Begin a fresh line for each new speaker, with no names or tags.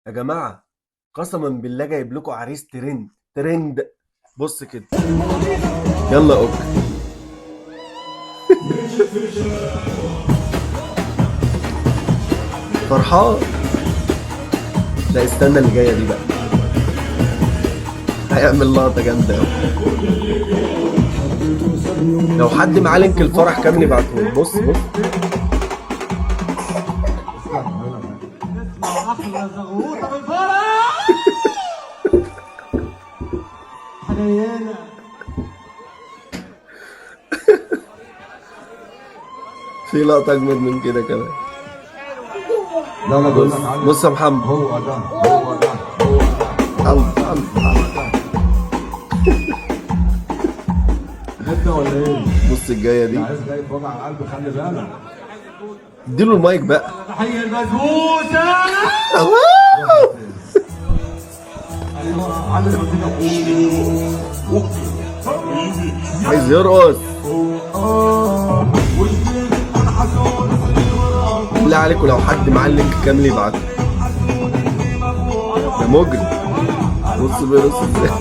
يا جماعة قسما بالله جايب لكم عريس ترند ترند. بص كده، يلا okay. فرحان. لا استنى اللي جاية دي بقى، هيعمل لقطة جامدة قوي. لو حد معاه link الفرح كامل يبعته. بص بص،
احلى زغروطه بالفرح حنينه.
في لقطة اجمد من كده كمان.
لا لا، بقول
بص
لك علي.
بص يا محمد،
هو ده هو ده هو ده.
الله الله.
نبدا ولا ايه؟
بص الجاية دي،
عايز جاي في وجع القلب، خلي بالك.
اديله المايك بقى.
تحية البسبوسه.
الله.
ايوه علي المزيكا.
عايز يرقص. بالله عليكم لو حد معاه ال link كامل يبعته. ده مجرم. بص بيرقص ازاي.